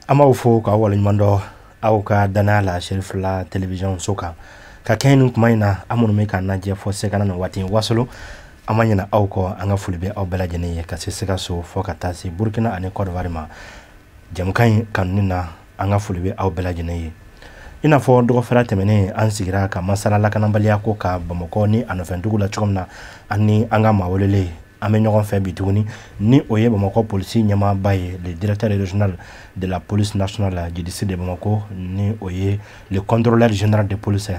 An b'aw fo k'aw waleɲuman dɔn aw ka danaya la Cherifla télévision so kan ka kɛɲɛ nin kuma in na. An minnu bɛ k'an lajɛ fɔ Sekana nin waati in Wasolo, an ma ɲinɛ aw kɔ. An ka foli bɛ aw bɛɛ lajɛlen ye ka se Sikaso fɔ ka taa se Burukina ani Côte d'Ivoire ma. Jɛmukan in kanuni na, an ka foli bɛ aw bɛɛ lajɛlen ye. I n'a fɔ dɔgɔfɛra tɛmɛnen, an sigira ka masala lakanabaliya ko ka Bamakɔ ni a nɔfɛdugu la cogo min na, ani an ka maa welelen an bɛ ɲɔgɔn fɛ bi tuguni, ni o ye Bamakɔ polisi ɲɛmaaba ye, le directeur régional de la police nationale du district de Bamako, ni o ye le contrôleur général de police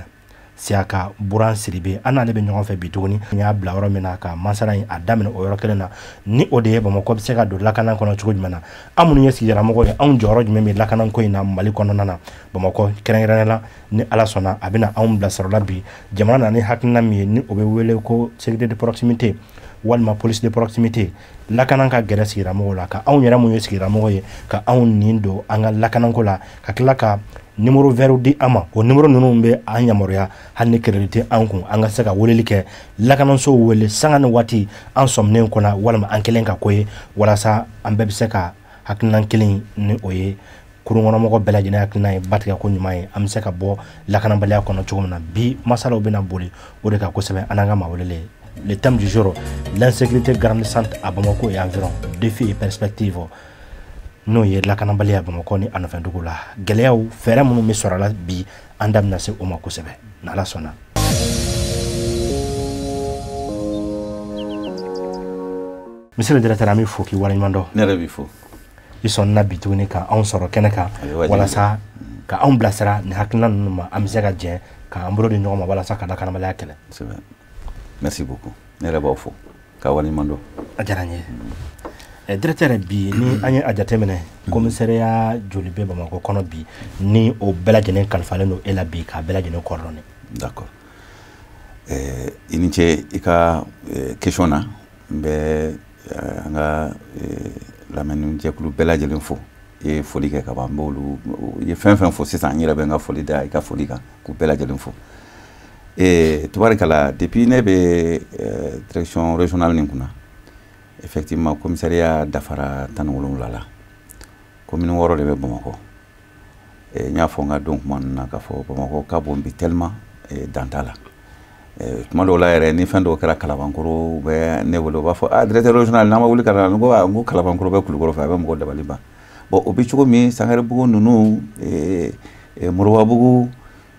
Siyaka Buran Sidibe. An n'ale bɛ ɲɔgɔn fɛ bi tuguni. N y'a bila yɔrɔ min na ka masala in a daminɛ, o yɔrɔ kelen na, ni o de ye Bamakɔ bɛ se ka don lakana kɔnɔ cogo jumɛn na, an minnu ye sigidalamɔgɔw ye, anw jɔyɔrɔ jumɛn bɛ lakanako in na Mali kɔnɔna na, Bamakɔ kɛrɛnkɛrɛnnenya la. Ni Ala sɔnna, a bɛna anw bilasira la bi. Jamana nana ni hakilina min ye, ni o bɛ wele ko sécurité de proximité walima police de proximité, lakana ka gɛrɛ sigidalamɔgɔw la, ka anw yɛrɛ mun ye sigidalamɔgɔ ye, ka anw nin don an ka lakanako la, ka tila ka numéro vert di an ma. O numéro ninnu bɛ an yamaruya, hali ni crédit tɛ an kun, an ka se ka weleli kɛ, lakanasow wele sanga ni waati an sɔminen kɔnɔ walima an kɛlen ka ko ye, walasa an bɛɛ bɛ se ka hakilina kelen, ni o ye kurunkɔnɔmɔgɔ bɛɛ lajɛlen hakilina ye, batigɛ ko ɲuman ye, an bɛ se ka bɔ lakanabaliya kɔnɔ cogo min na. Bi masalaw bɛna boli o de kan kosɛbɛ, an n'an ka maa welelen. Le thème du jour, l'insécurité grandissante à Bamako et environ, défis et perspectives. N'o ye lakanabaliya Bamakɔ ni a nɔfɛdugu la, gɛlɛyaw, fɛɛrɛ minnu bɛ sɔrɔ a la, bi an da bɛna se o ma kosɛbɛ n'Ala sɔnna. Monsieur le directeur, an b'i fo k'i waleɲuman dɔn. Ne yɛrɛ b'i fo. I sɔnna bi tuguni ka anw sɔrɔ kɛnɛ kan walasa ka anw bilasira nin hakilina ninnu ma, an bɛ se ka jɛ k'an bolo di ɲɔgɔn ma walasa ka lakanabaliya kɛlɛ. Kosɛbɛ, merci beaucoup. Ne yɛrɛ b'aw fo k'a waleɲuman dɔn. A diyara n ye. Directeur, bi ni an ye a jateminɛ, commissariat joli bɛ Bamakɔ kɔnɔ bi, ni o bɛɛ lajɛlen kalifalen don e la bi k'a bɛɛ lajɛlen coordonner? D'accord, i ni ce i ka question na. N bɛ an ka lamɛnni jɛkulu bɛɛ lajɛlen fo. I ye foli kɛ ka ban, n b'olu, i ye fɛn fɛn fɔ sisan, n yɛrɛ bɛ n ka foli da i ka foli kan k'u bɛɛ lajɛlen fo. Tubarikala, depuis ne bɛ direction régionale nin kunna, effectivement commissariat dafara 17 la. Commune 6 de bɛ Bamakɔ. N y'a fɔ n ka don kuma ninnu na k'a fɔ Bamakɔ ka bon bi tellement dan t'a la. Tuma dɔw la yɛrɛ, ni fɛn dɔw kɛra Kalabankɔrɔ, u bɛ ne wele, u b'a fɔ: "Ah, directeur régional, n'an ma wuli ka na." N ko: "Ah," n ko Kalabankɔrɔ bɛ Kulukɔrɔ fɛ, a bɛ mɔgɔ dabali ban. Bon, o bɛ cogo min, Sangarebugu ninnu, Moribabugu,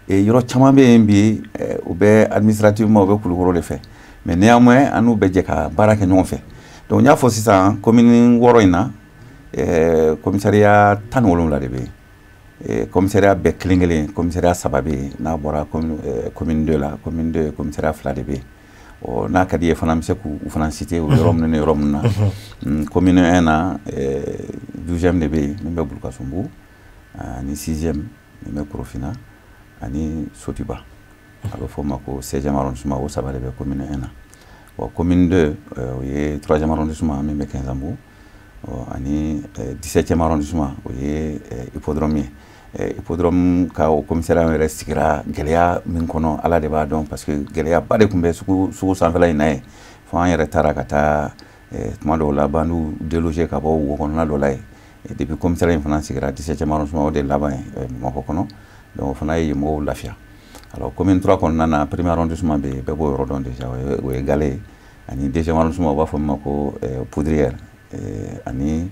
yɔrɔ caman bɛ yen bi, u bɛ administrativement u bɛ Kulukɔrɔ de fɛ, mais néanmoins an n'u bɛ jɛ ka baara kɛ ɲɔgɔn fɛ. Donc n y'a fɔ sisan, commune 6 in na, commissariat 17 de bɛ yen. Commissariat bɛɛ kelen kelen, commissariat saba bɛ yen. N'a bɔra commune 2 la, commune 2 commissariat fila de bɛ yen. Ɔ, n'a ka di ye fana, n bɛ se k'u fana citer, o yɔrɔ minnu ni yɔrɔ minnu na. Commune 1 na, 12e de bɛ yen min bɛ Bulukasunbugu, ani 6e min bɛ Korofina ani Sotiba, a bɛ fɔ o ma ko 16e arrondissement. O saba de bɛ commune 1 na. Bon, commune 2, o ye 3e arrondissement min bɛ Kɛnzanbugu, ani 17e arrondissement, o ye hippodrome ye. Hippodrome ka o commissariat yɛrɛ sigira gɛlɛya min kɔnɔ, Ala de b'a dɔn, parce que gɛlɛyaba de tun bɛ sugu sanfɛla in na yen, fo an yɛrɛ taara ka taa tuma dɔw la bandiw déloger ka bɔ wo kɔnɔna dɔ la yen. Depuis commissariat in fana sigira 17e arrondissement, o de laban ye Bamakɔ kɔnɔ. Donc o fana ye yen mɔgɔw lafiya. Alors commune 3 kɔnɔna na, premier arrondissement bɛ yen, bɛɛ b'o yɔrɔ dɔn déjà, o ye Gale ye, ani deuxième arrondissement, u b'a fɔ min ma ko Poudrière, ani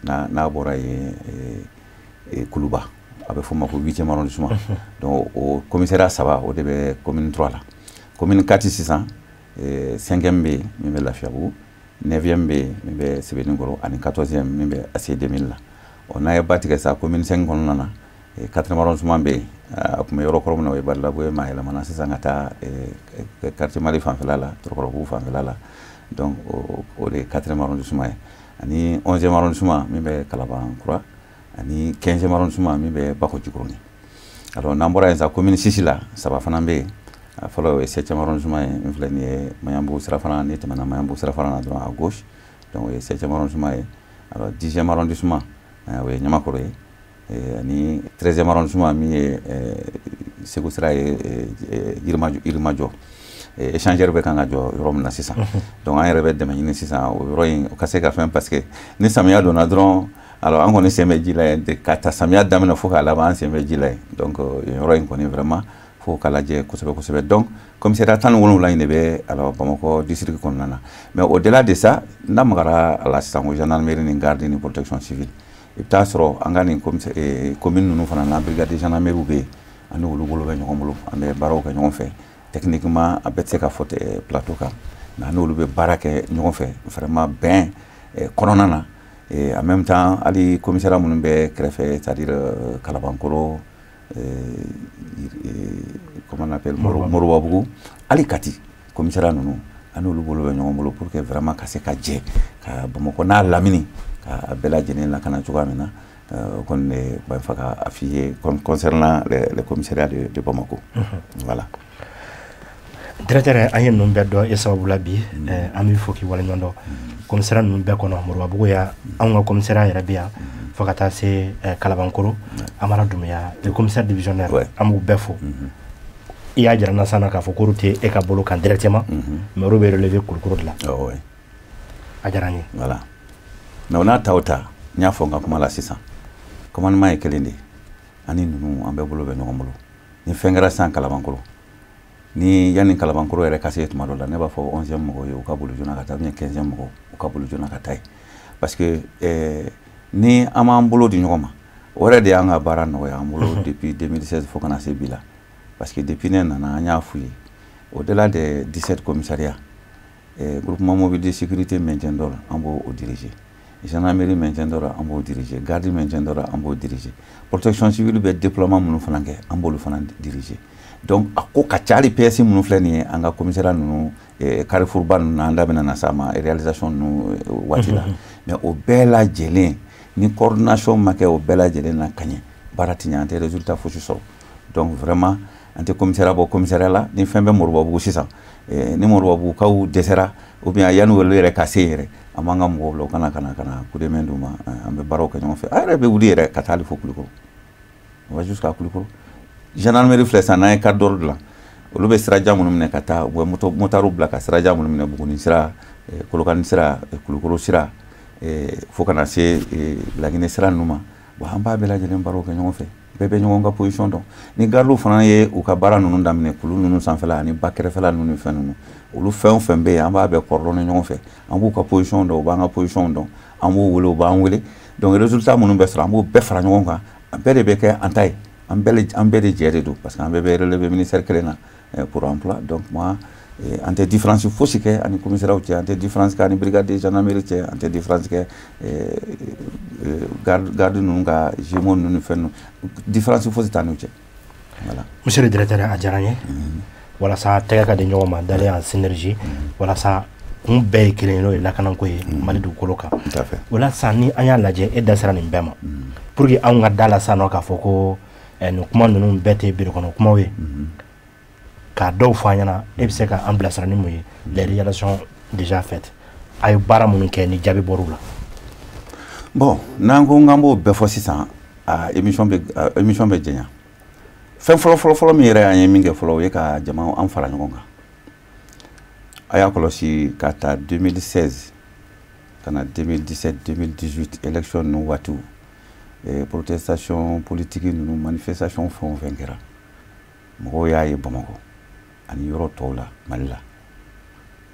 n'a bɔra yen, Kuluba, a bɛ fɔ o ma ko huitième arrondissement. Donc o commissariat saba, o de bɛ commune 3 la. Commune 4 sisan, cinquième bɛ yen min bɛ Lafiyabugu, neuvième bɛ yen min bɛ Sebenikɔrɔ, ani 14e min bɛ ACI 2000 la. Ɔ, n'a ye ba tigɛ sa, commune 5 kɔnɔna na, quatrième arrondissement bɛ yen, a tun bɛ yɔrɔ kɔrɔ min na, o ye Badalabugu ye, maa yɛlɛmana sisan ka taa quartier Mali fanfɛla la, Tɔrɔkɔrɔbugu fanfɛla la. Donc o de ye quatrième arrondissement ye, ani 11e arrondissement min bɛ Kalaban-Kura, ani 15e arrondissement min bɛ Bako-Jikɔrɔni. Alors n'an bɔra yen sa, commune 6 la, saba fana bɛ yen. A fɔlɔ, o ye 7e arrondissement ye min filɛ nin ye Maɲanbugu sirafara, n'i tɛmɛna Maɲanbugu sirafara na dɔrɔn à gauche, donc o ye 7e arrondissement ye. Alors 10e arrondissement, o ye Ɲamakɔrɔ ye, ani 13e arrondissement min ye Segu sira ye, Yirimajɔ, échangeur bɛ kan ka jɔ yɔrɔ min na sisan. Donc an yɛrɛ bɛ dɛmɛ ɲini sisan o yɔrɔ in o ka se ka fɛn, parce que ni samiya donna dɔrɔn, Alors an kɔni sen bɛ ji la yen ka ta samiya daminɛ fo k'a laban, an sen bɛ ji la yen. Donc yen yɔrɔ in kɔni, vraiment, fo k'a lajɛ kosɛbɛ kosɛbɛ. Donc commissariat 17 in de bɛ alors Bamakɔ district kɔnɔna na. Mais au delà de ça, n'a magara a la sisan ko gendarmerie ni garde ni protection civile, i bɛ taa sɔrɔ an ka nin commune ninnu fana na, brigade de gendarmerie bɛ yen. An ni olu bolo bɛ ɲɔgɔn bolo, an bɛ baaraw kɛ ɲɔgɔn fɛ. Techniquement, a bɛɛ tɛ se ka fɔ plateau kan, mais an n'olu bɛ baara kɛ ɲɔgɔn fɛ vraiment bɛn kɔnɔna na. Et en même temps, hali commissariat minnu bɛ kɛrɛfɛ, c'est à dire Kalabankɔrɔ, comment on appelle, Moribabugu, hali Kati commissariat ninnu, an n'olu bolo bɛ ɲɔgɔn bolo pour que vraiment ka se ka jɛ ka Bamakɔ n'a lamini ka bɛɛ lajɛlen lakana cogoya min na. O kɔni de b'a fɛ ka f'i ye concernant les commissariats de Bamako. Voilà. Directeur, an ye ninnu bɛɛ dɔn e sababu la bi. An b'i fo k'i waleɲuman dɔn. Commissariat ninnu bɛɛ kɔnɔ, Moribabugu ya, anw ka commissariat yɛrɛ bɛ yan, fo ka taa se Kalabankɔrɔ, Amara Doumbouya, le commissaire divisionnaire, an b'u bɛɛ fo. I y'a jira n na sisan k'a fɔ k'olu tɛ e ka bolo kan directement, mais olu bɛ relever Kulukoro de la. A diyara n ye. Voilà, mais o n'a ta o ta, n y'a fɔ n ka kuma la sisan, commandement ye kelen de ye. Ani ninnu, an bɛɛ bolo bɛ ɲɔgɔn bolo. Ni fɛn kɛra sisan Kalabankɔrɔ, ni yanni Kalabankɔrɔ yɛrɛ ka se tuma dɔ la, ne b'a fɔ 11e mɔgɔw ye u ka boli joona ka taa, ou bien 15e mɔgɔw u ka boli joona ka taa yen, parce que ni an m'an bolo di ɲɔgɔn ma, o yɛrɛ de y'an ka baara nɔgɔya an bolo depuis 2016 fo ka na se bi la. Parce que depuis ne nana, an y'a f'u ye, au-delà des 17 commissariats, groupement mobile de sécurité maintien d'ordre, an b'o o diriger, gendarmerie maintien d'ordre, an b'o diriger, garde maintien d'ordre, an b'o diriger, protection civile bɛ déploiement minnu fana kɛ, an b'olu fana diriger. Donc a ko ka ca. Hali PS minnu filɛ nin ye, an ka commissariat ninnu, Carrefour ba ninnu, an da bɛna na s'a ma réalisation ninnu waati la. Mais o bɛɛ lajɛlen, ni coordination ma kɛ o bɛɛ lajɛlen na ka ɲɛ, baara ti ɲɛ, an tɛ résultat fosi sɔrɔ. Donc vraiment, an tɛ commissariat bɔ commissariat la. Ni fɛn bɛ Moribabugu sisan, ni Moribabugukaw dɛsɛra, ou bien yanni olu yɛrɛ ka se yɛrɛ, an b'an ka mɔgɔw bila u kana ka na ka na coup de main d'u ma. An bɛ baaraw kɛ ɲɔgɔn fɛ. An yɛrɛ bɛ wuli yɛrɛ ka taa hali fo Kulukɔrɔ, on va jusqu'à Kulukɔrɔ. Gendarmerie filɛ sisan, n'an ye carte d'ordre dilan, olu bɛ sirajan minnu minɛ ka taa, u bɛ moto motariw bila ka sirajan minnu minɛ, Buguni sira, Kolokani sira, Kulukɔrɔ sira, fo ka na se Laginɛ sira ninnu ma. Bon, an b'a bɛɛ lajɛlen baaraw kɛ ɲɔgɔn fɛ, bɛɛ bɛ ɲɔgɔn ka position dɔn. Ni gardiw fana ye u ka baara ninnu daminɛ kulu ninnu sanfɛla ani ba kɛrɛfɛla ninnu ni fɛn ninnu, olu fɛn o fɛn bɛ yen, an b'a bɛɛ coordonner ɲɔgɔn fɛ. An b'u ka position dɔn, u b'an ka position dɔn, an b'u wele, u b'an wele. Donc résultat minnu bɛ sɔrɔ, an b'o bɛɛ fara ɲɔgɔn kan, a bɛɛ de bɛ kɛ an ta ye. An bɛɛ de jɛ de don, parce que an bɛɛ bɛ relever ministère kelen na pour emploi. Donc moi, an tɛ différence fosi kɛ ani commissariat cɛ, an tɛ différence kɛ ani brigade de gendarmerie cɛ, an tɛ différence kɛ garde ninnu ka jumeaux ninnu ni fɛn ninnu, différence fosi t'an n'u cɛ. Voilà. Monsieur le directeur, a diyara n ye. Walasa tɛgɛ ka di ɲɔgɔn ma, dalen en synergie, walasa kun bɛɛ ye kelen ye, n'o ye lakanako ye Mali dugukolo kan. Tout à fait. O la sisan, ni an y'a lajɛ, e da sera nin bɛɛ ma, pour que anw ka da la sisan nɔ k'a fɔ ko nin kuma ninnu bɛɛ tɛ biro kɔnɔ kumaw ye, k'a dɔw fɔ an ɲɛna, e bɛ se ka an bilasira ni mun ye? Les réalisations déjà faites, a ye baara minnu kɛ ni jaabi bɔr'u la. Bon, n'an ko k'an b'o bɛɛ fɔ sisan, a émission bɛ janya. Fɛn fɔlɔ fɔlɔ fɔlɔ min yɛrɛ an ye min kɛ fɔlɔ, o ye ka jama an fara ɲɔgɔn kan. A y'a kɔlɔsi ka ta 2016 ka na 2017, 2018 élection ninnu waatiw, protestation politique ninnu, manifestation fɛn o fɛn kɛra, mɔgɔw y'a ye Bamakɔ ani yɔrɔ tɔw la Mali la,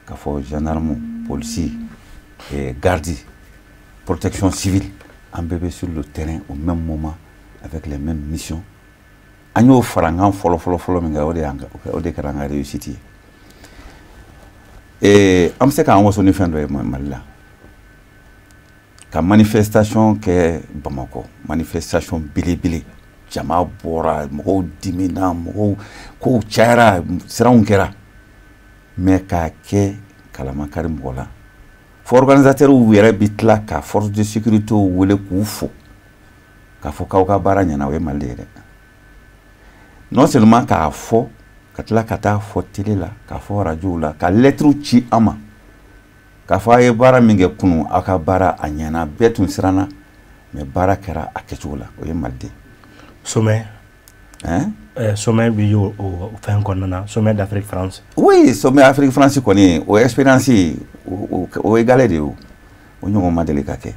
k'a fɔ gendarme, polisi, garde, protection civile, an bɛɛ bɛ sur le terrain au même moment avec les mêmes missions. An y'o farankan fɔlɔ fɔlɔ fɔlɔ min kɛ, o de kɛra an ka réussite ye. An bɛ se k'an waso ni fɛn dɔ ye Mali la, ka manifestation kɛ Bamakɔ, manifestation belebele, jama bɔra, mɔgɔw dimina, mɔgɔw kow cayara, siranw kɛra, mais k'a kɛ kalamakari mɔgɔ la, fo organisateurs yɛrɛ bi tila ka force de sécurité wele k'u fo k'a fɔ k'aw ka baara ɲɛna. O ye Mali de ye dɛ. Non seulement k'a fɔ, ka tila ka taa fɔ télé la, k'a fɔ radio la, ka lettre ci an ma k'a fɔ a ye baara min kɛ kunun, aw ka baara a ɲɛna, bɛɛ tun siranna, mais baara kɛra a kɛcogo la. O ye Mali de ye. Sommet. Hein? Sommet bi y'o o fɛn kɔnɔna na, sommet d'Afrique France. Oui, sommet Afrique France kɔni, o expérience o ye gale de ye, o ɲɔgɔn ma deli ka kɛ.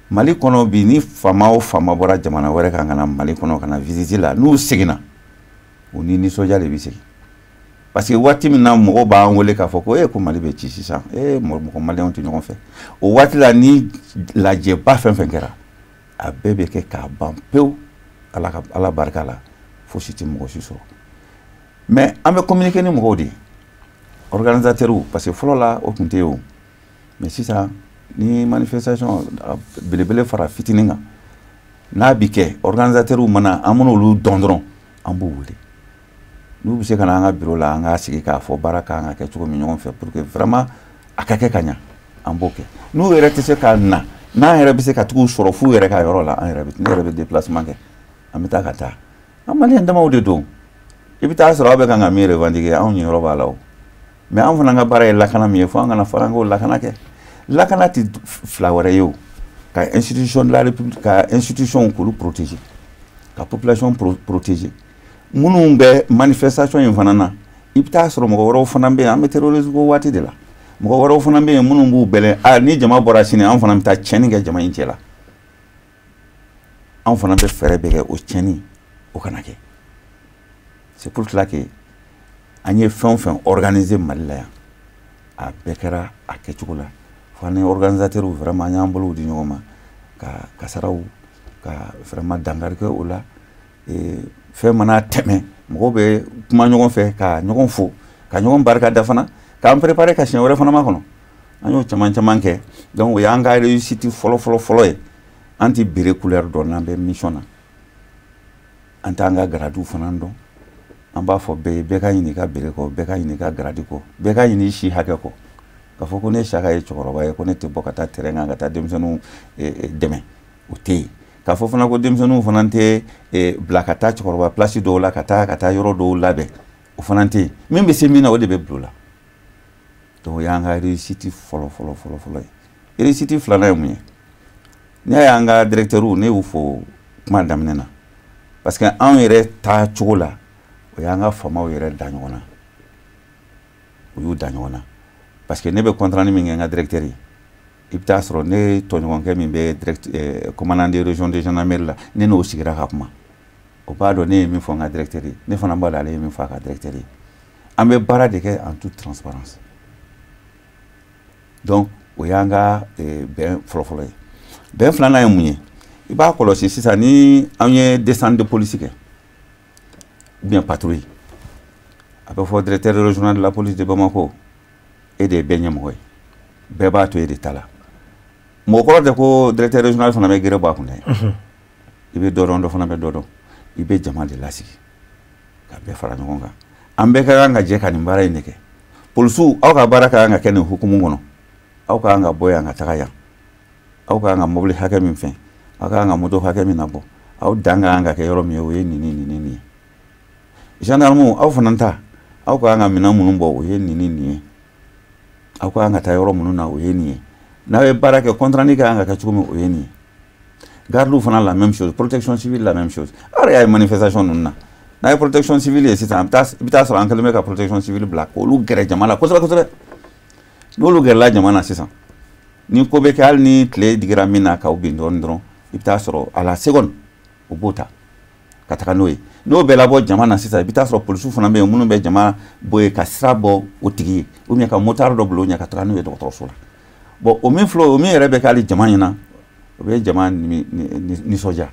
Mali kɔnɔ bi, ni faama o faama bɔra jamana wɛrɛ kan ka na Mali kɔnɔ ka na visite la, n'u seginna, u ni nisɔndiya de bɛ segin, parce que waati min na mɔgɔw b'an wele k'a fɔ ko ko Mali bɛ ci sisan, mɔgɔ maliyɛnw tɛ ɲɔgɔn fɛ, o waati la ni lajɛba fɛn fɛn kɛra, a bɛɛ bɛ kɛ k'a ban pewu. Ala ka Ala barika la, fosi tɛ mɔgɔ si sɔrɔ. Mais an bɛ communiquer ni mɔgɔw de ye, organisateurs, parce que fɔlɔ la o tun tɛ yen o. Mais sisan ni manifestation belebele fara fitinin kan n'a bi kɛ, organisateurs mana, an mana olu dɔn dɔrɔn, an b'u wele. N'u bɛ se ka na an ka bureau la, an k'a sigi k'a fɔ baara kan ka kɛ cogo min ɲɔgɔn fɛ pour que vraiment a ka kɛ ka ɲa, an b'o kɛ. N'u yɛrɛ tɛ se ka na, n'an yɛrɛ bɛ se ka t'u sɔrɔ f'u yɛrɛ ka yɔrɔ la, an yɛrɛ bɛ, ne yɛrɛ bɛ déplacement kɛ, an bɛ taa ka taa. An maliyɛn damaw de don. I bɛ taa sɔrɔ aw bɛ kan ka min revendiquer, anw ɲɛyɔrɔ b'a la o. Mais an fana ka baara ye lakana min ye, fo an kana fɔ an k'o lakana kɛ. Lakana tɛ fila wɛrɛ ye o, ka institution de la République, ka institution k'olu protéger, ka population protéger. Minnu bɛ manifestation in fana na, i bɛ taa sɔrɔ mɔgɔ wɛrɛw fana bɛ yen. An bɛ terrorisme ko waati de la, mɔgɔ wɛrɛw fana bɛ yen minnu b'u bɛlɛn. A ni jama bɔra sini, an fana bɛ taa tiɲɛni kɛ jama in cɛ la. Anw fana bɛ fɛɛrɛ bɛɛ kɛ o tiɲɛni o kana kɛ. C'est pour cela que an ye fɛn o fɛn organiser Mali la yan, a bɛɛ kɛra a kɛcogo la. Fo an ni organisateurs, vraiment an y'an bolow di ɲɔgɔn ma ka kasaraw ka vraiment dankari kɛ o la. Fɛn mana tɛmɛ, mɔgɔw bɛ kuma ɲɔgɔn fɛ ka ɲɔgɔn fo, ka ɲɔgɔn barika da fana, k'an préparer ka siɲɛ wɛrɛ fana makɔnɔ. An y'o caman caman kɛ. Donc o y'an ka réussite fɔlɔ fɔlɔ fɔlɔ ye. An tɛ béret couleur dɔn n'an bɛ mission na, an t'an ka grade fana dɔn. An b'a fɔ bɛɛ ye, bɛɛ ka ɲini i ka béret kɔ, bɛɛ ka ɲini i ka grade kɔ, bɛɛ ka ɲini i si hakɛ kɔ. K'a fɔ ko ne Saka ye cɛkɔrɔba ye, ko ne tɛ bɔ ka taa terrain kan ka taa denmisɛnninw dɛmɛ, o tɛ yen. K'a fɔ fana ko denmisɛnninw fana tɛ bila ka taa cɛkɔrɔba place dɔw la, ka taa yɔrɔ dɔw labɛn, o fana tɛ yen. Min bɛ se min na, o de bɛ bila o la. Donc o y'an ka réussite fɔlɔ fɔlɔ fɔlɔ fɔlɔ ye. Réussite filanan ye mun ye? N'i y'a ye an ka directeur, ne y'u fo kuma daminɛ na, parce que anw yɛrɛ taa cogo la, o y'an ka faamaw yɛrɛ da ɲɔgɔn na, u y'u da ɲɔgɔn na, parce que ne bɛ compte rendu min kɛ n ka directeur ye, i bɛ taa sɔrɔ ne tɔɲɔgɔnkɛ min bɛ direct commandant de région de gendarmerie la, ne n'o sigira ka kuma, o b'a dɔn ne ye min fɔ n ka directeur ye, ne fana b'a dɔn ale ye min fɔ a ka directeur ye. An bɛ baara de kɛ en toute transparence. Donc o y'an ka bɛn fɔlɔfɔlɔ ye. Bɛn filanan ye mun ye? I b'a kɔlɔsi sisan, ni an ye descente de police kɛ ou bien patrouille, a bɛ fɔ directeur régional de la police de Bamako, e de ye bɛɛ ɲɛmɔgɔ ye, bɛɛ b'a to e de ta la. Mɔgɔ kɔrɔ tɛ ko directeur régional fana bɛ gere bɔ a kun dɛ. I bɛ dɔ dɔn, dɔ fana bɛ dɔ dɔn. I bɛ jama de lasigi ka bɛɛ fara ɲɔgɔn kan. An bɛɛ ka kan ka jɛ ka nin baara in de kɛ. Polisiw, aw ka baara ka kan ka kɛ nin hukumu kɔnɔ, aw ka kan ka bɔ yan ka taga yan, aw ka kan ka mobili hakɛ min fɛn, aw ka kan ka moto hakɛ min nabɔ, aw dan ka kan ka kɛ yɔrɔ min ye, o ye nin ni nin ni nin ye. Gendarme, aw fana ta, aw ka kan ka minɛn minnu bɔ, o ye nin ni nin ye, aw ka kan ka taa yɔrɔ minnu na, o ye nin ye. N'aw ye baara kɛ, compte rendu ka kan ka kɛ cogo min, o ye nin ye. Garde fana, la même chose. Protection civile, la même chose. Aw yɛrɛ y'a ye manifestation ninnu na, n'a ye protection civile ye sisan, i bɛ taa sɔrɔ an kɛlen bɛ ka protection civile bila k'olu gɛrɛ jama la kosɛbɛ kosɛbɛ. N'olu gɛrɛla jama na sisan, ni ko bɛ kɛ, hali ni tile digira min na k'aw bin dɔɔnin dɔrɔn, i bɛ taa sɔrɔ à la seconde u b'o ta ka taga n'o ye. N'o bɛɛ labɔ jama na sisan, i bɛ taa sɔrɔ polisiw fana bɛ yen minnu bɛ jama bɔ yen ka sira bɔ o tigi ye, ou bien ka motard dɔ bila o ɲɛ ka taga n'o ye dɔgɔtɔrɔso la. Bon, o min filɛ, o min yɛrɛ bɛ kɛ hali jama ɲɛna, o bɛ jama nisɔndiya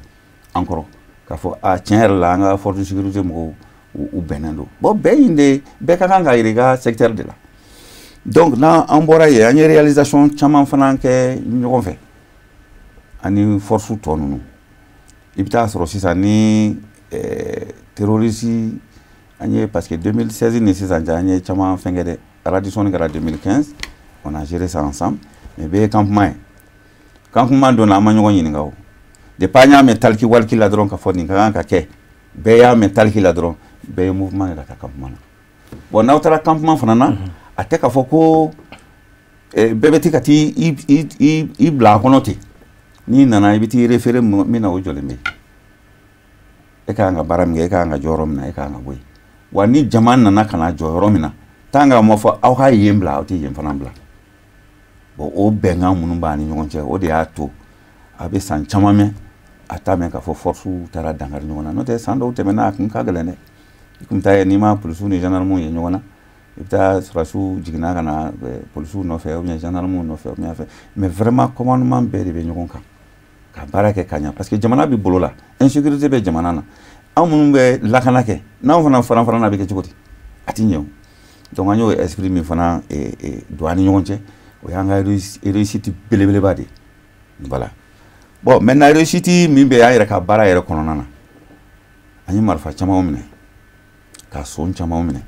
an kɔrɔ k'a fɔ a tiɲɛ yɛrɛ la, an ka force de sécurité mɔgɔw, u bɛnnen don. Bon, bɛn in de, bɛɛ ka kan ka yira i ka secteur de la. Donc n'an an bɔra yen, an ye réalisation caman fana kɛ ɲɔgɔn fɛ ani force tɔ ninnu. I bɛ taa sɔrɔ sisan ni terroriste an ye, parce que 2016 ni sisan cɛ, an ye caman fɛn kɛ dɛ. Radisson kɛra 2015, on a géré ça ensemble. Mais bɛɛ ye campement ye, campement donna, an ma ɲɔgɔn ɲininka o. Depuis an y'a mɛn taliki waliki la dɔrɔn k'a fɔ nin ka kan ka kɛ, bɛɛ y'a mɛn taliki la dɔrɔn, bɛɛ ye mouvement kɛ ka taa campement na. Bon, n'aw taara campement fana na, a tɛ k'a fɔ ko bɛɛ bɛ ka t'i i bila a kɔnɔ ten. N'i nana, i bɛ t'i référé min na, o jɔlen bɛ yen. E ka kan ka baara min kɛ, e ka kan ka jɔ yɔrɔ min na, e ka kan ka bɔ yen. Wa ni jama nana ka na jɔ yɔrɔ min na, tant que a ma fɔ aw ka yen bila, aw tɛ yen fana bila. Bon, o bɛnkan minnu b'an ni ɲɔgɔn cɛ, o de y'a to A bɛ san caman mɛn a t'a mɛn k'a fɔ force taara dankari ɲɔgɔn na. N'o tɛ, san dɔw tɛmɛna, a kun ka gɛlɛn dɛ. I kun t'a ye n'i ma polisiw ni gendarmew ye ɲɔgɔn na, i bɛ taa sɔrɔdasiw jiginna ka na polisiw nɔfɛ ou bien gendarmew nɔfɛ ou bien fɛn. Mais vraiment, commandement bɛɛ de bɛ ɲɔgɔn kan ka baara kɛ ka ɲa, parce que jamana bɛ bolo la, insécurité bɛ jamana na. Anw minnu bɛ lakana kɛ, n'anw fana faran faran na, a bɛ kɛ cogo di? A ti ɲɛ o. Donc an y'o esprit min fana don an ni ɲɔgɔn cɛ, o y'an ka réussite belebeleba de ye. Voilà. Bon, maintenant, réussite min bɛ an yɛrɛ ka baara yɛrɛ kɔnɔna na, an ye marifa camanw minɛ, ka son camanw minɛ,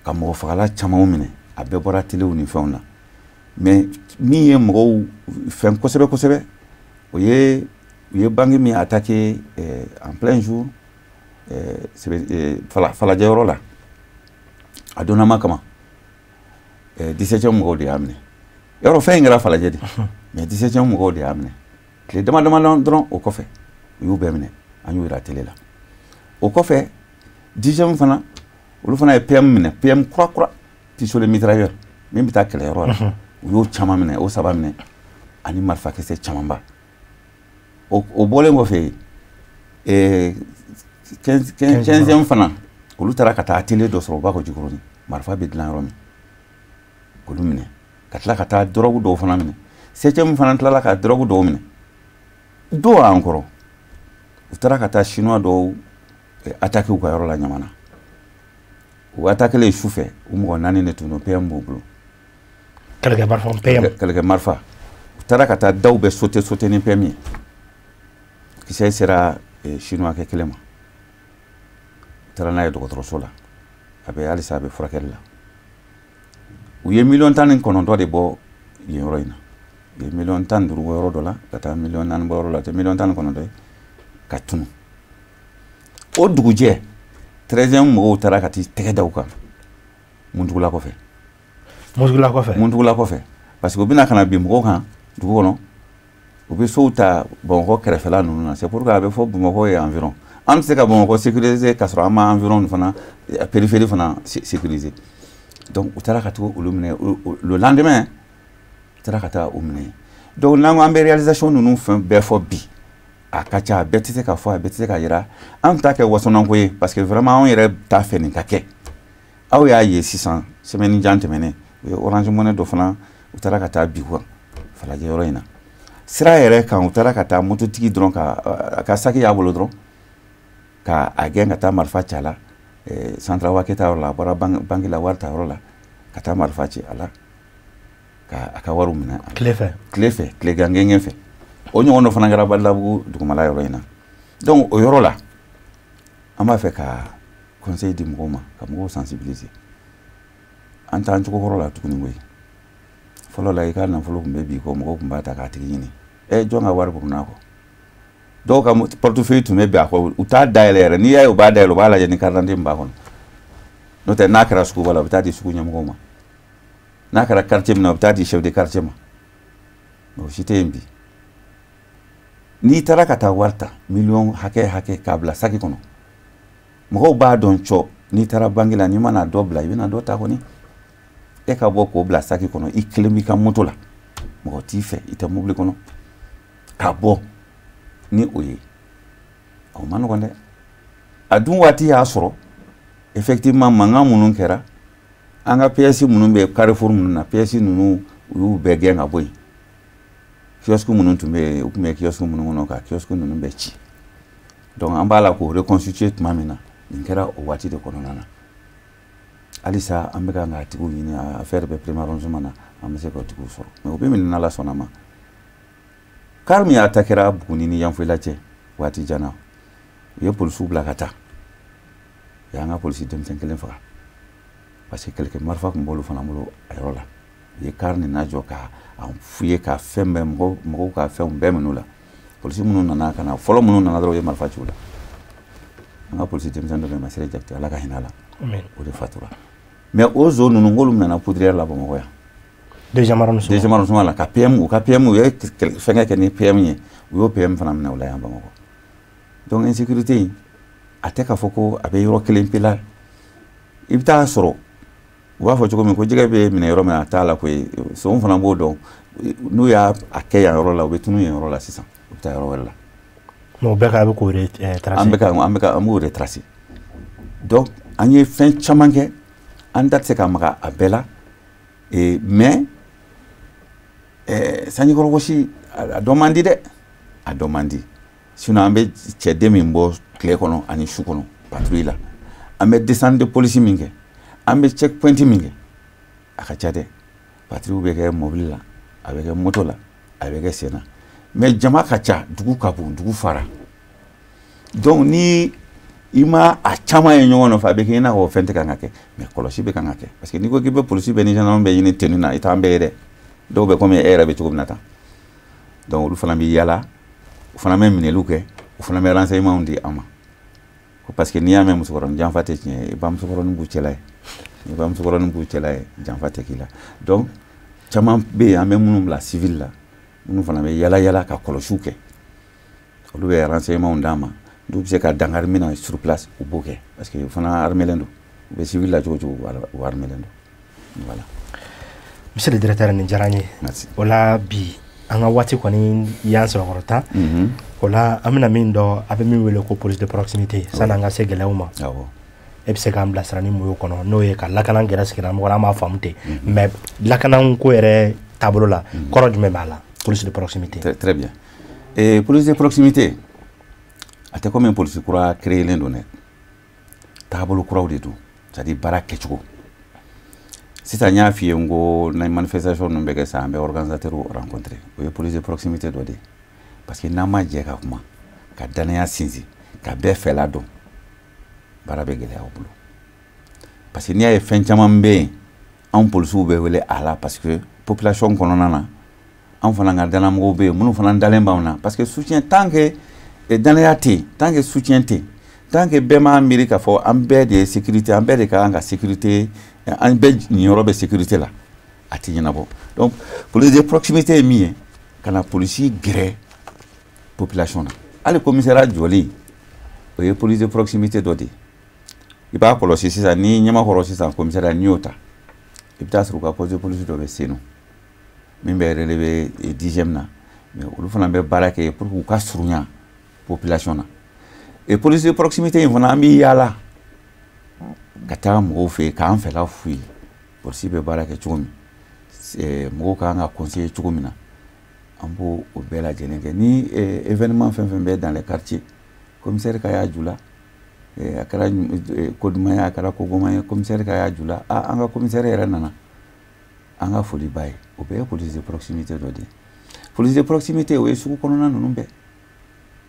ka mɔgɔ fagala camanw minɛ. A bɛɛ bɔra telew ni fɛnw na. Mais min ye mɔgɔw fɛn kosɛbɛ kosɛbɛ, o ye u ye banque min attaqué en plein jour Falajɛ yɔrɔ la, a donnama kama, 17e mɔgɔw de y'a minɛ. Yɔrɔ fɛn in kɛra Falajɛ de, mais 17e mɔgɔw de y'a minɛ. Tile dama dama dɔrɔn o kɔfɛ, u y'u bɛɛ minɛ, an y'u yira télé la. O kɔfɛ, 10e fana, olu fana ye PM minɛ, PM kura kura, pistolet mitrailleur min bɛ taa kɛlɛyɔrɔ la, u y'o caman minɛ, o saba minɛ ani marifakisɛ camanba. O bɔlen kɔfɛ, 15e fana, olu taara ka taa atelier dɔ sɔrɔ u b'a fɔ Jikɔrɔni, marifa bɛ dilan yɔrɔ min, k'olu minɛ, ka tila ka taa drogue dɔw fana minɛ. 7e fana tilala ka drogue dɔw minɛ. Dɔw y'an kɔrɔ, u taara ka taa chinois dɔw attaqué u ka yɔrɔ la Ɲamana. U attaqué su fɛ, u mɔgɔ naani de tun don, PM b'u bolo. Kɛlɛkɛ marifa PM. Kɛlɛkɛ marifa. U taara ka taa daw bɛɛ sauter sauter ni PM ye. Kisɛ sera chinois kɛ kelen ma, u taara n'a ye dɔgɔtɔrɔso la, a bɛ halisa, a bɛ furakɛli la. U ye miliyɔn 19 de bɔ yen yɔrɔ in na. U ye miliyɔn 15 bɔ yɔrɔ dɔ la, ka taa miliyɔn 4 bɔ yɔrɔ la, tɛ miliyɔn 19 ye, ka tunu. O dugujɛ, 13e mɔgɔw taara ka t'i tɛgɛ da u kan Muntugula kɔfɛ. Muntugula kɔfɛ. Muntugula kɔfɛ, parce que u bɛna ka na bin mɔgɔw kan dugu kɔnɔ, u bɛ sow ta Bamakɔ kɛrɛfɛla ninnu na. C'est pourquoi a bɛ fɔ Bamakɔ ye environ. An tɛ se ka Bamakɔ sécuriser ka sɔrɔ an ma environ fana, périphérie fana sécuriser. Donc u taara ka t'u olu minɛ. Le lendemain, u taara ka taa u minɛ. Donc n'an ko an bɛ réalisation ninnu fɛn bɛɛ fɔ bi, a ka ca, a bɛɛ tɛ se ka fɔ, a bɛɛ tɛ se ka yira. An t'a kɛ wasɔnako ye, parce que vraiment anw yɛrɛ t'a fɛ nin ka kɛ. Aw y'a ye sisan, semaine jan tɛmɛnen, u ye Orange Money dɔ fana, u taara ka taa bi kan Falajɛ yɔrɔ in na, sira yɛrɛ kan. U taara ka taa mototigi dɔrɔn ka a ka saki y'a bolo dɔrɔn, ka a gɛn ka taa marifa ci a la Central Waketa yɔrɔ la. A bɔra banque la, wari ta yɔrɔ la, ka taa marifa ci a la, ka a ka wariw minɛ. Tile fɛ. Tile fɛ, tilegan gɛngɛn fɛ. O ɲɔgɔn dɔ fana kɛra Badilabugu dugumala yɔrɔ in na. Donc o yɔrɔ la, an b'a fɛ ka conseil di mɔgɔw ma, ka mɔgɔw sensibiliser. An t'an cogo kɔrɔ la tuguni koyi. Fɔlɔ la, i ka nafolo tun bɛ bi kɔ, mɔgɔw tun b'a ta k'a tigi ɲini, ɛ jɔn ka wari burunna kɔ. Dɔw ka portefeuille tun bɛ bin a kɔ, u t'a dayɛlɛ yɛrɛ. N'i y'a ye u b'a dayɛlɛ, u b'a lajɛ ni carte d'identité min b'a kɔnɔ. N'o tɛ, n'a kɛra suguba la, u bɛ taa di sugu ɲɛmɔgɔw ma. N'a kɛra quartier min na, u bɛ taa di chef de quartier ma. Mais o si tɛ yen bi. N'i taara ka taa wari ta miliyɔn hakɛ hakɛ k'a bila saki kɔnɔ, mɔgɔw b'a dɔn cɔ. N'i taara banque la, n'i mana dɔ bila, i bɛna dɔ ta kɔni. E ka bɔ k'o bila saki kɔnɔ, i kelen b'i ka moto la, mɔgɔ t'i fɛ, i tɛ mobili kɔnɔ, ka bɔ ni o ye, o ma nɔgɔn dɛ. A dun waati y'a sɔrɔ effectivement, mankan minnu kɛra, an ka pièces minnu bɛ Carrefour minnu na, pièces ninnu, u y'u bɛɛ gɛn ka bɔ yen. Kiosque minnu tun bɛ yen, u tun bɛ kiosque minnu kɔnɔ, ka kiosque ninnu bɛɛ ci. Donc an b'a la k'o reconstituer tuma min na, nin kɛra o waati de kɔnɔna na. Halisa an bɛ kan k'a tigiw ɲini, affaire bɛ premier arrondissement na, an bɛ se k'o tigiw sɔrɔ, mais u bɛ minɛ n'Ala sɔnna ma. Car min attaquera Buguni ni Yanfolila cɛ waati jan na, u ye polisiw bila ka taa, u y'an ka polisi denmisɛn kelen faga, parce que kɛlɛkɛ marifa tun b'olu fana bolo a yɔrɔ la. U ye car nin lajɔ ka a fouiller, ka fɛn bɛɛ, mɔgɔw ka fɛnw bɛɛ minɛ u la. Polisi minnu nana ka na fɔlɔ, minnu nana dɔrɔn, u ye marifa ci u la. An ka polisi denmisɛn dɔ bɛ yen, Masire Jakite, Ala ka hinɛ a la, o de fatura. Mais o zon ninnu, k'olu nana poudrière la Bamakɔ yan. Deuxième arrondissement. Deuxième arrondissement la, ka PM, u ka PM, u ye fɛnkɛ kɛ ni PM ye, u y'o PM fana minɛ o la yan Bamakɔ. Donc insécurité in, a tɛ k'a fɔ ko a bɛ yɔrɔ kelen pe la. I bɛ taa sɔrɔ u b'a fɔ cogo min ko jɛgɛ bɛ minɛ yɔrɔ min, a t'a la koyi. Son fana b'o dɔn. N'u y'a kɛ yan yɔrɔ la, u bɛ tunu yen yɔrɔ la sisan. U bɛ taa yɔrɔ wɛrɛ la. Mais o bɛɛ kan a bɛ k'o retracer. An b'o retracer. Donc an ye fɛn caman kɛ, an da tɛ se ka maga a bɛɛ la, mais sanjikɔrɔgosi a dɔn man di dɛ, a dɔn man di. Sinon an bɛ cɛden min bɔ tile kɔnɔ ani su kɔnɔ patrouille la, an bɛ descente de police min kɛ, an bɛ checkpoint min kɛ, a ka ca dɛ. Patrouille bɛ kɛ mobili la, a bɛ kɛ moto la, a bɛ kɛ sen na, mais jama ka ca, dugu ka bon, dugu fara. Donc ni i ma a caman ye ɲɔgɔn nɔfɛ, a bɛ kɛ i n'a fɔ fɛn tɛ kan ka kɛ, mais kɔlɔsi bɛ kan ka kɛ. Parce que n'i ko k'i bɛ polisi bɛɛ ni gendarme bɛɛ ɲini tenue na, i t'an bɛɛ ye dɛ. Dɔw bɛ komi e yɛrɛ bɛ cogo min na tan. Donc olu fana bɛ yala, u fana bɛ minɛliw kɛ, u fana bɛ renseignement di an ma. Ko parce que n'i y'a mɛn musokɔrɔnin janfa tɛ tiɲɛ ye, i bamusokɔrɔnin b'u cɛla ye, i bamusokɔrɔnin b'u cɛla ye, janfa tɛ k'i la. Donc caman bɛ yen an bɛ minnu bila civil la, minnu fana bɛ yala yala ka kɔlɔsiw kɛ, olu bɛ renseignement d'an ma. N'u bɛ se ka dankari min na sur place, u b'o kɛ, parce que u fana armelen don. U bɛ civil la cogo cogo, u armelen don. Voilà. Monsieur le directeur, nin diyara n ye. Merci. O la bi an ka waati kɔni y'an sɛbɛkɔrɔ tan. O la an bɛna min dɔn, a bɛ min wele ko police de proximité, sanni an ka se gɛlɛyaw ma. E bɛ se k'an bilasira ni mun y'o kɔnɔ, n'o ye ka lakana gɛrɛ sigida mɔgɔ la, an b'a faamu ten, mais lakana ko yɛrɛ taabolo la, kɔrɔ jumɛn b'a la, police de proximité? Très, très bien. Et police de proximité, a tɛ komi polisi kura créelen don dɛ, taabolo kuraw de don, c'est à dire baara kɛcogo. Sisan n y'a f'i ye n ko na manifestation ninnu bɛ kɛ sisan, an bɛ organisateur rencontrer, o ye police de proximité dɔ de ye. Parce que n'an ma jɛ ka kuma, ka danaya sinsin, ka bɛɛ fɛla dɔn, baara bɛ gɛlɛya aw bolo. Parce que n'i y'a ye fɛn caman bɛ yen, anw polisiw bɛ wele a la, parce que population kɔnɔna na, anw fana ka danamɔgɔw bɛ yen minnu fana dalen b'anw na. Parce que soutien, tant que danaya tɛ yen, tant que soutien tɛ yen, tant que bɛɛ m'a miiri k'a fɔ an bɛɛ de ye sécurité, an bɛɛ de ka kan ka sécurité, an bɛɛ niyɔrɔ bɛ sécurité la, a tɛ ɲɛnabɔ. Donc police de proximité ye min ye, ka na polisi gɛrɛ population na. Hali commissariat jɔli, o ye police de proximité dɔ de ye. I b'a kɔlɔsi sisan, ni ɲɛmakɔrɔ sisan commissariat, n'i y'o ta, i bɛ taa sɔrɔ u ka poste de police dɔ bɛ Senu min bɛ relever 10e na, mais olu fana bɛ baara kɛ pour que u ka surunya population na. Et police de proximité in fana, an bɛ yaala ka taa mɔgɔw fɛ yen k'an fɛla f'u ye, polisi bɛ baara kɛ cogo min, mɔgɔw ka kan ka conseiller cogo min na, an b'o o bɛɛ lajɛlen kɛ. Ni événement fɛn fɛn bɛ dans les quartiers, commissaire ka y'a ju la, a kɛra ko duman ye, a kɛra ko goman ye, commissaire ka y'a ju la, a an ka commissaire yɛrɛ nana, an ka foli b'a ye. O bɛɛ ye police de proximité dɔ de ye. Police de proximité, o ye sugu kɔnɔna ninnu bɛɛ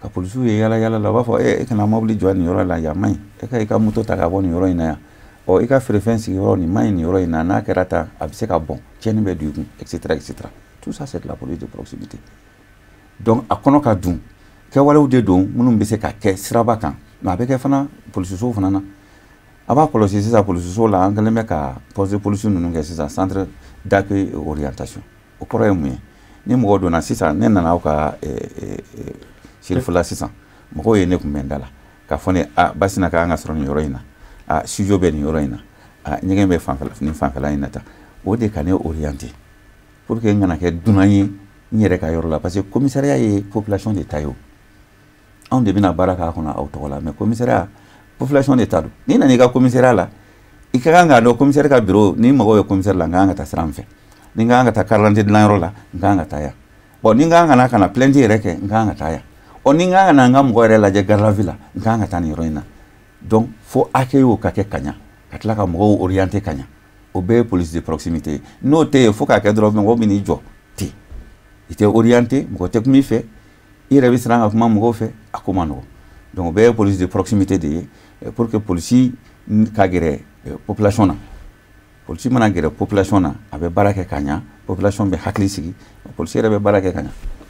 ka polisiw ye yala yala la, u b'a fɔ e kana mobili jɔ nin yɔrɔ la, yan man ɲi, e ka i ka moto ta ka bɔ nin yɔrɔ in na yan, ɔ i ka feerefɛn sigi yɔrɔ nin man ɲi nin yɔrɔ in na, n'a kɛra tan a bɛ se ka bɔn, tiɲɛni bɛ don i kun, et cetera, et cetera. Tout ça, c'est de la police de proximité. Donc a kɔnɔ ka dun, kɛwalew de don minnu bɛ se ka kɛ siraba kan, mais a bɛ kɛ fana polisisow fana na. A b'a kɔlɔsi sisan polisiso la, an kɛlen bɛ ka poste de police ninnu kɛ sisan centre d'accueil et orientation. O kɔrɔ ye mun ye? Ni mɔgɔ donna sisan, ne nana aw ka Cherifula sisan, mɔgɔw ye ne kunbɛn da la k'a fɔ ne a Basina ka kan ka sɔrɔ nin yɔrɔ in na, a studio bɛ nin yɔrɔ in na, a ɲɛgɛn bɛ fanfɛla nin fanfɛla in na tan. O de ka ne orienter pour que n kana kɛ dunan ye n yɛrɛ ka yɔrɔ la. Parce que commissariat ye population de ta ye, o anw de bɛna baara k'a kɔnɔ aw tɔgɔ la, mais commissariat population de ta don. N'i nana i ka commissariat la, i ka kan k'a dɔn commissaire ka bureau, ni mago bɛ commissaire la, n ka kan ka taa sira min fɛ, ni n ka kan ka taa carte d'identité dilanyɔrɔ la, n ka kan ka taa yan, bon ni n ka kan ka na ka na plainte yɛrɛ kɛ, n ka kan ka taa yan, ɔ ni n ka kan ka na n ka mɔgɔ yɛrɛ lajɛ garde à vue la, n ka kan ka taa nin yɔrɔ in na. Donc fo accueil ka kɛ ka ɲa, ka tila ka mɔgɔw orienter ka ɲa, o bɛɛ ye police de proximité ye. N'o tɛ yen, fo k'a kɛ dɔrɔn mɔgɔ bɛ n'i jɔ ten, i tɛ orienter, mɔgɔ tɛ kuma i fɛ, i yɛrɛ bɛ siran ka kuma mɔgɔw fɛ, a ko man nɔgɔn. Donc o bɛɛ ye police de proximité de ye, pour que polisi ka gɛrɛ population na. Polisi mana gɛrɛ population na, a bɛ baara kɛ ka ɲa, population bɛ hakili sigi, polisi yɛrɛ bɛ baara kɛ ka ɲa.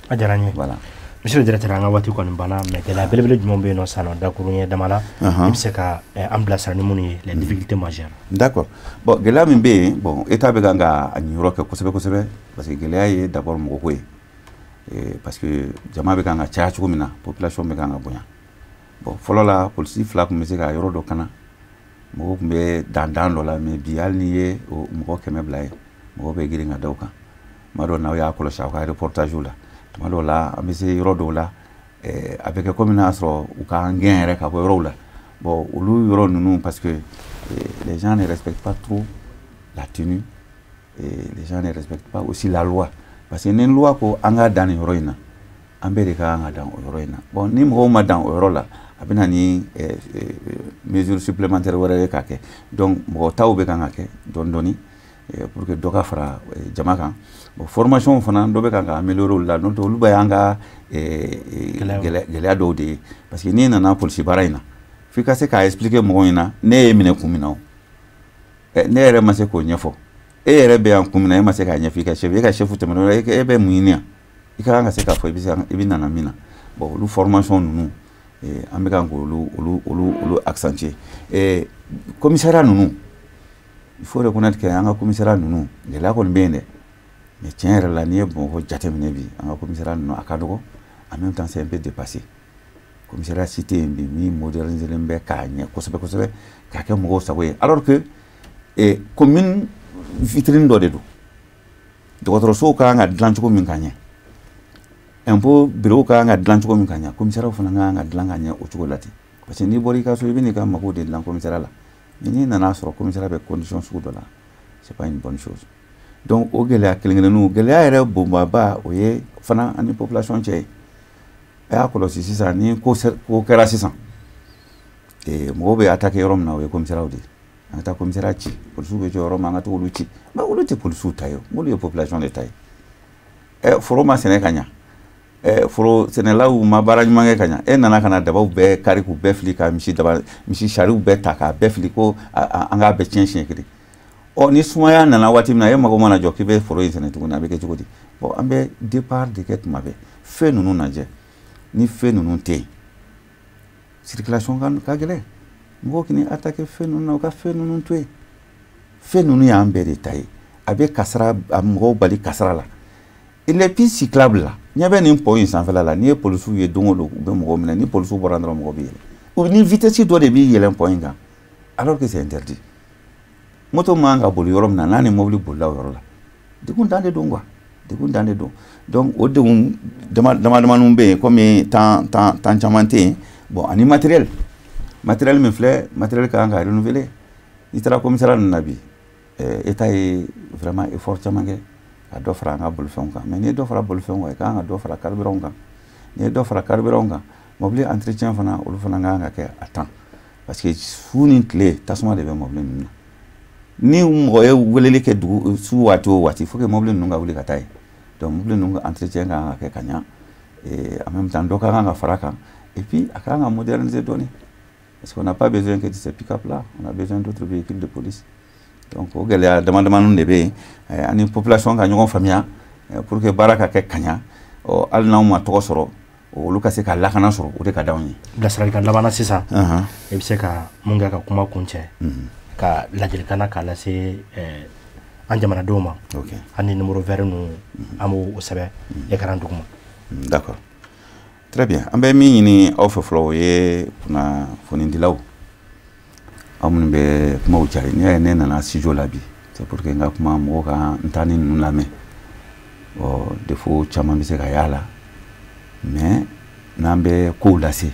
A diyara n ye. Voilà. Monsieur le directeur, an ka waati kɔni banna, mais gɛlɛya belebele jumɛn bɛ yen nɔ sisan nɔ, dakuruɲɛ dama la, i bɛ se ka an bilasira ni minnu ye, les difficultés majeures? D'accord. Bon, gɛlɛya min bɛ yen, bon, état bɛ kan ka a ɲiyɔrɔ kɛ kosɛbɛ kosɛbɛ, parce que gɛlɛya ye d'abord mɔgɔko ye, parce que jama bɛ kan ka caya cogo min na, population bɛ kan ka bonya. Bon, fɔlɔ la polisi 2 tun bɛ se ka yɔrɔ dɔ kana, mɔgɔw tun bɛ dan dan dɔ la, mais bi hali n'i ye mɔgɔ 100 bila yen, mɔgɔw bɛ girin ka da o kan. Tuma dɔw n'aw y'a kɔlɔsi aw ka reportage la, Tuma dɔw la an bɛ se yɔrɔ dɔw la, a bɛ kɛ komi n'a sɔrɔ u k'an gɛn yɛrɛ ka bɔ yɔrɔw la. Bon, olu yɔrɔ ninnu, parce que les gens ne respectent pas trop la tenue et les gens ne respectent pas aussi la loi, parce que ni loi ko an ka dan nin yɔrɔ in na, an bɛɛ de ka kan ka dan o yɔrɔ in na. Bon, ni mɔgɔw ma dan o yɔrɔ la, a bɛ na ni mesure supplémentaire wɛrɛ ye k'a kɛ. Donc mɔgɔ taw bɛ kan ka kɛ dɔɔni dɔɔni pour que dɔ ka fara jama kan. Bon, formation fana dɔ bɛ kan ka améliorer olu la, n'o tɛ olu bɛ y'an ka gɛlɛya dɔw de ye, parce que n'i nana polisi baara in na, f'i ka se k'a expliquer mɔgɔw ɲɛna ne ye minɛ kun min na. O ne yɛrɛ ma se k'o ɲɛfɔ, e yɛrɛ bɛ yan kun min na, e ma se k'a ɲɛfɔ i ka chef, e ka chef tɛmɛna, e bɛ mun ɲini yan, i ka kan ka se k'a fɔ i bɛ se i bɛ nana min na. Bon, olu formation ninnu, an bɛ kan k'olu olu olu olu accentuer. Commissariat ninnu, il faut reconnaître que an ka commissariat ninnu, gɛlɛya kɔni bɛ yen dɛ, mais tiɲɛ yɛrɛ la, n'i ye Bamakɔ jateminɛ bi, an ka commissariat ninnu a ka dɔgɔ, en même temps c'est un peu dépassé. Commissariat si tɛ yen bi min modernisé bɛ k'a ɲɛ kosɛbɛ kosɛbɛ, k'a kɛ mɔgɔw sago ye, alors que commune vitrine dɔ de don. Dɔgɔtɔrɔsow ka kan ka dilan cogo min ka ɲɛ, impôt bureau ka kan ka dilan cogo min ka ɲɛ, commissariat fana ka kan ka dilan ka ɲɛ o cogo la ten, parce que n'i bɔra i ka so, i bɛ n'i ka mago de dilan commissariat la, mais n'i nana sɔrɔ commissariat bɛ condition sugu dɔ la, c'est pas une bonne chose. Donc o gɛlɛya kelen kelenninw, gɛlɛya yɛrɛ bonbaba, o ye fana ani population cɛ ye. A y'a kɔlɔsi sisan, ni ko kɛra sisan, mɔgɔw bɛ attaquer yɔrɔ min na, o ye commissariat de ye. An ka taa commissariat ci, polisiw bɛ jɔ yɔrɔ min, an ka t'olu ci. Mais olu tɛ polisiw ta ye, olu ye population de ta ye. Foro ma sɛnɛ ka ɲa, foro sɛnɛlaw ma baara ɲuman kɛ ka ɲa, e nana ka na dabaw bɛɛ kari k'u bɛɛ fili, ka misi daba misi sariw bɛɛ ta k'a bɛɛ fili, ko an k'a bɛɛ tiɲɛ siɲɛ kelen. Ɔ, ni sumaya nana waati min na, e mago mana jɔ k'i bɛ foro in sɛnɛ tuguni, a bɛ kɛ cogo di? Bon, an bɛ départ de kɛ tuma bɛɛ. Fɛn ninnu lajɛ, ni fɛn ninnu tɛ yen, circulation ka gɛlɛn. Mɔgɔw k'i attaquer fɛn ninnu na, u ka fɛn ninnu to yen. Fɛn ninnu y'an bɛɛ de ta ye. A bɛ kasara, a mɔgɔw bali kasara la. Les pistes cyclables la, ɲɛ bɛ nin pont in sanfɛla la, n'i ye polisiw ye don o don, u bɛ mɔgɔw minɛ. Ni polisiw bɔra dɔrɔn, mɔgɔ bɛ yɛlɛ ni vitesse dɔ de b'i yɛlɛn pont in kan, alors que c'est interdit. Moto man ka boli yɔrɔ min na, n'a ni mobili bolila o yɔrɔ la, degun dan de don quoi, degun dan de don. Donc o degun dama dama damaninw bɛ yen, komi temps temps temps caman tɛ yen. Bon, ani matériel min filɛ, matériel ka kan ka renouveler. N'i taara commissariat ninnu na bi, état ye vraiment effort caman kɛ ka dɔ fara an ka bolifɛnw kan, mais n'i ye dɔ fara bolifɛnw kan, i ka kan ka dɔ fara carburant kan. N'i ye dɔ fara carburant kan, mobili entretien fana, olu fana ka kan ka kɛ à temps, parce que su ni tile tasuma de bɛ mobili ninnu na. Ni mɔgɔ ye weleli kɛ dugu su waati o waati, faut que mobili ninnu ka wuli ka taa yen. Donc mobili ninnu ka entretien ka kan ka kɛ ka ɲa, en même temps dɔ ka kan ka fara kan, et puis a ka kan ka moderniser dɔɔni, parce qu'on n'a pas besoin que de ces pick-up là, on a besoin d'autres véhicules de police. Donc o gɛlɛya dama damaninw de bɛ yen, ani population ka ɲɔgɔn faamuya pour que baara ka kɛ ka ɲa. Ɔ, hali n'anw ma tɔgɔ sɔrɔ, olu ka se ka lakana sɔrɔ, o de ka d'anw ye. Bilasiralikan laban na sisan, i bɛ se ka mun kɛ ka kuma kuncɛ, ka ladilikan na k'a lase an jamanadenw ma, ani numéro vert ninnu, an b'o sɛbɛn écran duguma? D'accord, très bien. An bɛ min ɲini aw fɛ fɔlɔ, o ye kunnafonidilaw, aw minnu bɛ kumaw cari. N'i y'a ye ne nana studio la bi, c'est pour que n ka kuma mɔgɔw ka n ta ni ninnu lamɛn. Ɔ, défaut caman bɛ se ka y'a la, mais n'an bɛ kow lase,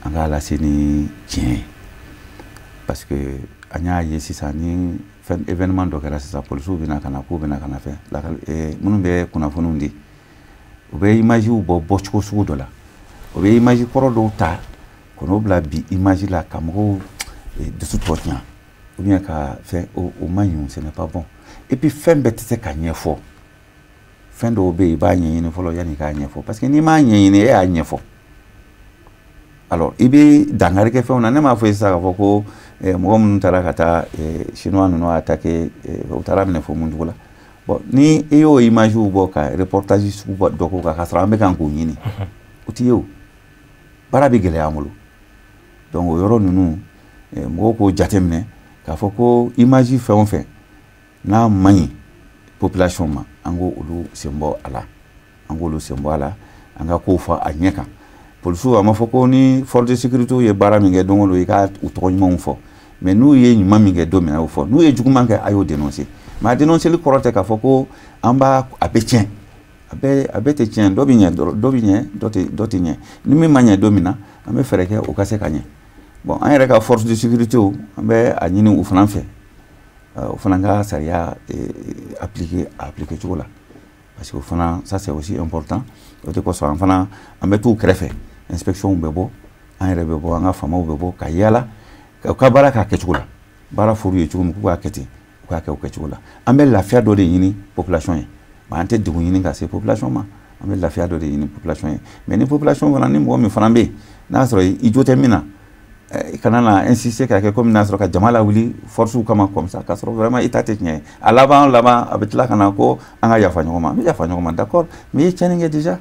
an k'a lase ni tiɲɛ ye, parce que an y'a ye sisan, ni fɛn événement dɔ kɛra sisan, polisiw bɛ na ka na k'u bɛ na ka na fɛn minnu bɛ kunnafoniw di, u bɛ image bɔ bɔcogo sugu dɔ la, u bɛ image kɔrɔ dɔw ta ka n'o bila bi image la, ka mɔgɔw dusu tɔ tiɲɛ, ou bien ka fɛn o man ɲi, ce n'est pas bon. Et puis fɛn bɛɛ tɛ se ka ɲɛfɔ. Fɛn dɔw bɛ yen, i b'a ɲɛɲini fɔlɔ yanni i k'a ɲɛfɔ, parce que n'i m'a ɲɛɲini, e y'a ɲɛfɔ, alors i bɛ dankari kɛ fɛnw na. Ne m'a fɔ sisan k'a fɔ ko mɔgɔ minnu taara ka taa chinois ninnu attaquer, u taara minɛ fo mun dugu la. Bon, ni i y'o image bɔ ka reportage sugu dɔ k'o kan, k'a sɔrɔ an bɛ kan k'o ɲini, o ti ye, o baara bɛ gɛlɛya an bolo. Donc o yɔrɔ ninnu, mɔgɔw k'o jateminɛ k'a fɔ ko image fɛn o fɛn n'a man ɲi population ma, an k'o olu sen bɔ a la, an k'olu sen bɔ a la, an ka kow fɔ a ɲɛ kan. Polisiw, a ma fɔ ko ni force de sécurité ye baara min kɛ don o don, i ka u tɔgɔ ɲumanw fɔ, mais n'u ye ɲuman min kɛ don min na, o fɔ. N'u ye juguman kɛ, a y'o dénoncer. Mais a dénoncer kɔrɔ tɛ k'a fɔ ko an b'a a bɛ tiɲɛ, a A bɛɛ tɛ tiɲɛ, dɔ bɛ ɲɛ, dɔ bɛ ɲɛ, dɔ tɛ ɲɛ. Ni min ma ɲɛ don min na, an bɛ fɛɛrɛ kɛ o ka se ka ɲɛ. Bon, an yɛrɛ ka force de sécurité, an bɛ a ɲini u fana fɛ, o fana ka sariya appliquer a appliquer cogo la, parce que o fana, ça c'est aussi important. O de kosɔn an fana an bɛ t'u kɛrɛfɛ, inspection bɛ bɔ, an yɛrɛ bɛ bɔ, an ka faamaw bɛ bɔ ka yala u ka baara k'a kɛcogo la. Baara fɔr'u ye cogo min k'u k'a kɛ ten, u k'a kɛ o kɛcogo la. An bɛ lafiya dɔ de ɲini population ye, mais an tɛ degun ɲini ka se population ma. An bɛ lafiya dɔ de ɲini population ye, mais ni population fana, ni mɔgɔ min fana bɛ yen n'a y'a sɔrɔ i jo tɛ min na, i kana na insister k'a kɛ komi n'a sɔrɔ ka jama lawuli force kama comme ça, k'a sɔrɔ vraiment i ta tɛ tiɲɛ ye. A laban laban, a bɛ tila ka na ko an ka yafa ɲɔgɔn ma. An bɛ yafa ɲɔgɔn ma, d'accord, mais i ye tiɲɛni kɛ déjà,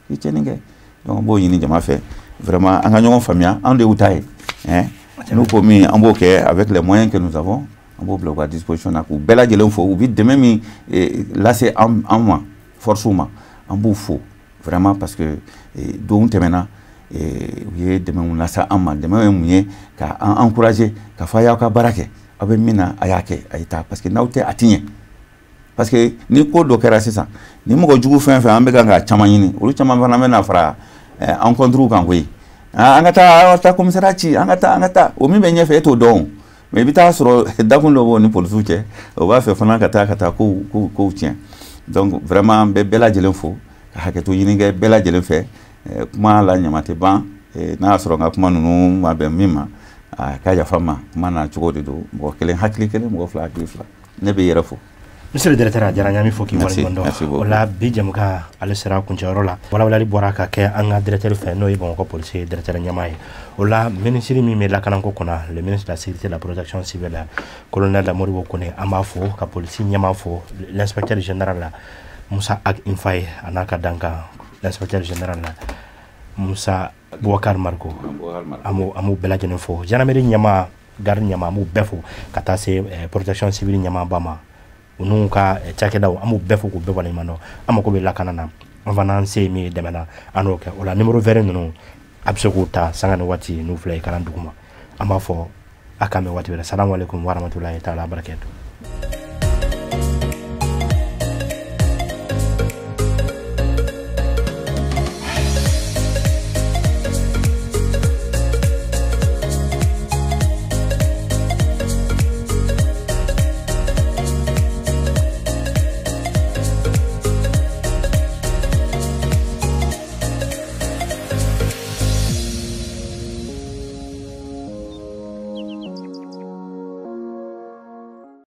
i ye tiɲɛni kɛ. Donc n b'o ɲini jama fɛ, vraiment an ka ɲɔgɔn faamuya, anw de y'u ta ye, hein. N'u ko min, an b'o kɛ avec les moyens que nous avons, an b'o bila u ka disposition na, k'u bɛɛ lajɛlen fo. U bɛ dɛmɛ min lase an ma, force ma, an b'u fo vraiment, parce que don tɛmɛna, u ye dɛmɛw lase an ma. Dɛmɛ ye mun ye? Ka an encourager, ka fɔ a y'aw ka baara kɛ, aw bɛ min na, a y'a kɛ, a ye taa, parce que n'aw tɛ, a ti ɲɛ. Parce que ni ko dɔ kɛra sisan, ni mɔgɔ jugu fɛn fɛn, an bɛ kan ka caman ɲini, olu caman fana bɛ na fara an contre kan koyi. An ka taa, an ka taa commissariat ci, an ka taa, an ka taa, o min bɛ ɲɛfɛ, e t'o dɔn, mais i bɛ taa sɔrɔ dakun dɔ b'o ni polisiw cɛ, o b'a fɛ fana ka taa kow kow kow tiɲɛ. Donc vraiment an bɛ bɛɛ lajɛlen fo, ka hakɛto ɲini kɛ bɛɛ lajɛlen fɛ. Kuma la ɲama tɛ ban. N'a y'a sɔrɔ n ka kuma ninnu ma bɛn min ma, a ka yafa n ma. Kuma na cogo de don, mɔgɔ kelen hakili kelen, mɔgɔ fila hakili fila. Ne bɛ i yɛrɛ fo. Monsieur le directeur, a diyara n ye, an bɛ fɔ k'i waleɲuman dɔn. O la bi jɛmukan ale sera kuncɛyɔrɔ la. Walawalali bɔra ka kɛ an ka directeur fɛ, n'o ye Bamakɔ polisi directeur ɲɛmaa ye. O la minisiri min bɛ lakanako kunna, le ministre de la Sécurité et de la Protection civile, colonel Modibo Kone, an b'a fo, ka polisi ɲɛmaa fo, l'inspecteur général la Musa Ag Infaye, a n'a ka dankan l'inspecteur général la Musa Boubacar Mariko, an b'u bɛɛ lajɛlen fo. Gendarmerie ɲɛmaa, garde ɲɛmaa, an b'u bɛɛ fo, ka taa se protection civile ɲɛmaaba ma, u n'u ka cakɛdaw, an b'u bɛɛ fo k'u bɛɛ waleɲuman dɔn. An mako bɛ lakana na, an fana an se ye min ye dɛmɛ na, an n'o kɛ. O la numéro vert ninnu, a bɛ se k'u ta sanga ni waati n'u filɛ écran duguma. An b'a fɔ a k'an bɛn waati wɛrɛ. Salamu aleykum wa rahmatulahi taala barakatu.